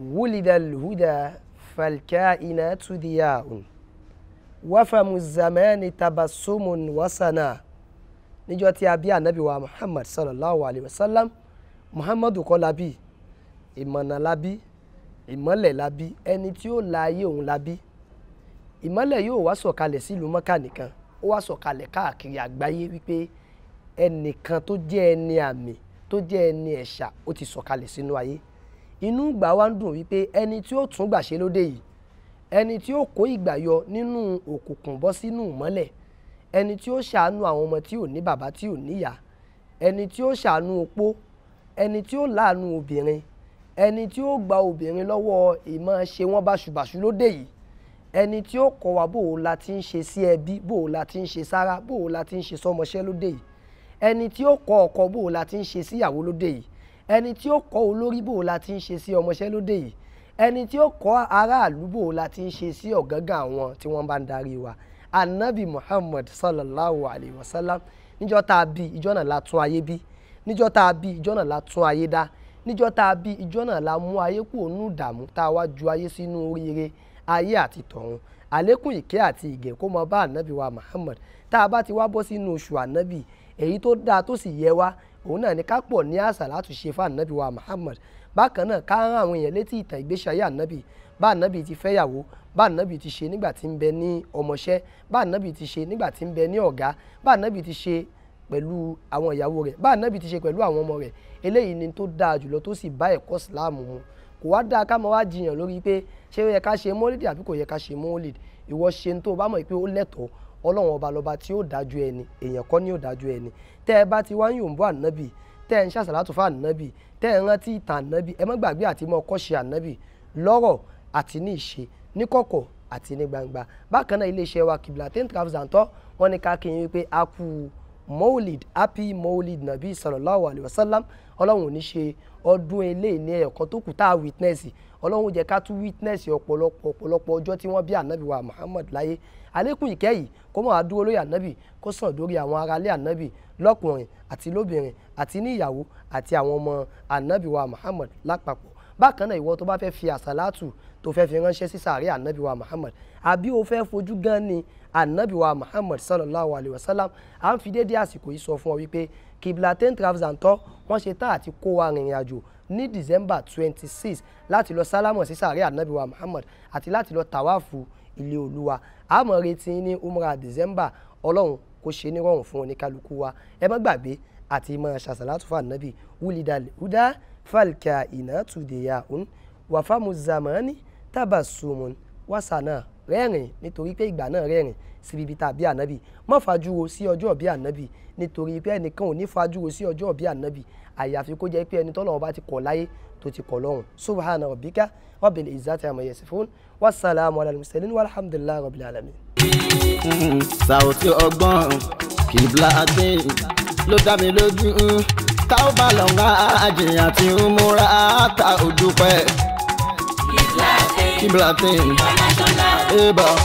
ولد الهدى فالكائنات ضياء وفم الزمان تبسم وسنا. Níjọ́ tí a bí ànábì wa Muhammad sallallahu alayhi wa sallam, Muhammadu kọ́ la bí, ìmọ̀nà la bí, ìmọ́lẹ̀ la bí, ẹni tí ó la ayé òun la bí. Ìmọ́lẹ̀ yóò wá sọ̀kalẹ̀ sílùú Mọ́kà nìkan, ó wá sọ̀kalẹ̀ káàkiri àgbáyé wípé ẹnìkan tó jẹ́ ẹni àmì, tó jẹ́ ẹni ẹ̀ṣà, ó ti sọ̀kalẹ̀ sínú ayé. Inú ìgbà wa ń dùn wípé ẹni tí ó tún gbà ṣe lóde yìí, ẹni tí ó kó ìgbà yọ nínú òkùnkùn bọ́ sínú ìmọ́lẹ̀, ẹni tí ó ṣàánú àwọn ọmọ tí ò ní bàbá tí ò níyà, ẹni tí ó ṣàánú opó, ẹni tí ó láàánú obìnrin, ẹni tí ó gba obìnrin lọ́wọ́ ìmọ̀ ṣe wọ́n báṣubàṣu lóde yìí, ẹni tí ó kọ́ wa bó o la ti ń ṣe sí ẹbí, bó o la ti ń ṣe sára, bó o la ti ń ṣe sọmọṣẹ́ lóde yìí, ẹni tí ó kọ́ ọkọ bó o la ti ń ṣe síyàwó lóde yìí, ẹni tí ó kọ́ olórí bó o la ti ń ṣe sí ọmọṣẹ́ lóde yìí, ẹni tí ó kọ́ aráàlú bó o la ti ń ṣe sí ọ̀gángan àwọn tí wọ́n bá ń darí wa. Anabi Muhammad sallallahu alayhi wa sallam, níjọ́ tá a bí, ìjọ́ náà la tún ayé bí, níjọ́ tá a bí, ìjọ́ náà la tún ayé dá, níjọ́ tá a bí, ìjọ́ náà la mú ayé kúrò nínú ìdààmú tá a wá ju ayé sínú oríire ayé àti tọ̀run. Àlékún ìkẹ́ àti ìgẹ̀ kó mọ bá ànábì wa Muhammad. Tá a bá ti wá bọ́ sínú oṣù ànábì, èyí tó dáa tó sì yẹ wá òun náà ni ká pọ̀ ní àṣà láti ṣe fún ànábì wa Muhammad. Bákan náà ká rán àwọn èèyàn létí ìtàn ìgbésí ayé ànábì, bá ànábì ti fẹ́yàwó, bá ànábì ti ṣe nígbà tí ń bẹ ní ọmọṣẹ́, bá ànábì ti ṣe nígbà tí ń bẹ ní ọ̀gá, bá ànábì ti ṣe pẹ̀lú àwọn ìyàwó rẹ̀, bá ànábì ti ṣe pẹ̀lú àwọn ọmọ rẹ̀. Eléyìí ni tó dáa jùlọ tó sì bá ẹ̀kọ́ Ìsìláàmù mu. Kò wá dáa ká máa wá jiyàn lórí pé ṣé ó yẹ ká ṣe mọ́lìdì àbí kò yẹ ká ṣe mọ́lìdì. Ìwọ ṣe ń tó o bá mọ̀ pé ó lẹ́tọ̀ọ́, Ọlọ́run ọba lọba tí ó dájú ẹni, èèyàn kọ́ ni ó dájú ẹni. Tẹ́ ẹ bá ti wá ń yòǹbó ànábì, tẹ́ ẹ ń ṣàṣàlátù fún ànábì, tẹ́ ẹ rántí ìtàn ànábì, ẹ má gbàgbé àti mọ́ kọ́ṣe ànábì lọ́rọ̀ àti ní ìṣe, ní kọ̀kọ̀ àti ní gbangba. Bákan náà iléeṣẹ́ wa Qiblatain Travels and Tour, wọ́n ní ká kí yín wípé a kú Mọ́lìd, happy Mọ́lìd nàbí sallallahu alayhi wa sallam. Ọlọ́run ò ní ṣe ọdún eléyìí ní ẹ̀ẹ̀kan tó kù tá a witness. Ọlọ́run jẹ́ ká tún witness ọ̀pọ̀lọpọ̀ ọ̀pọ̀lọpọ̀ ọjọ́ tí wọ́n bí ànábì wa Muhammad láyé. Àlékún ìkẹ́ yìí kó máa dúró lórí ànábì, kó sàn dórí àwọn aráalé ànábì lọ́kùnrin àti lóbìnrin àti ní ìyàwó àti àwọn ọmọ ànábì wa Muhammad lápapọ̀. Bákan náà ìwọ tó bá fẹ́ fi àsálátù tó fẹ́ fi ránṣẹ́ sí sàárè ànábì wa Muhammad, àbí o fẹ́ fojú gan ni ànábì wa Muhammad sallallahu alayhi wa sallam, à ń fi déédéé àsìkò yìí sọ fún ọ wípé Qiblatain Travels and Tour wọ́n ṣe tán àti kó wa rìnrìn àjò ní December 26 láti lọ sálámọ̀ sí sàárè ànábì wa Muhammad àti láti lọ tàwáàfù ilé Olúwa. A máa retí ní umrah December. Ọlọ́run kó ṣe ní rọrùn fún oníkálukú wa. Ẹ má gbàgbé àti máa ṣàṣàlátù fún ànábì. Wulidal huda falka iná tudeya un wàfàmù zamani tabasumun wasana. Rẹ́rìn nítorí pé ìgbà náà rẹ́rìn síbi ibi tàbí ànábì. Má fajúro sí ọjọ́ bí ànábì, nítorí pé ẹnìkan ò ní fajúro sí ọjọ́ bí ànábì, àyàfi kó jẹ́ pé ẹni tọ́lọ́run bá ti kọ̀ láyé tó ti kọ̀ lọ́run. Subhana rabbika rabbil izzati amma yasifun, wassalamu ala al-mursalin walhamdulillahi rabbil alamin. Sàùtì ọgbọ́n Qiblatain ló dá mi lójú, tá ó bá lọ ń àjìyàn tí ń múra ta ò dúpẹ́. Qiblatain International.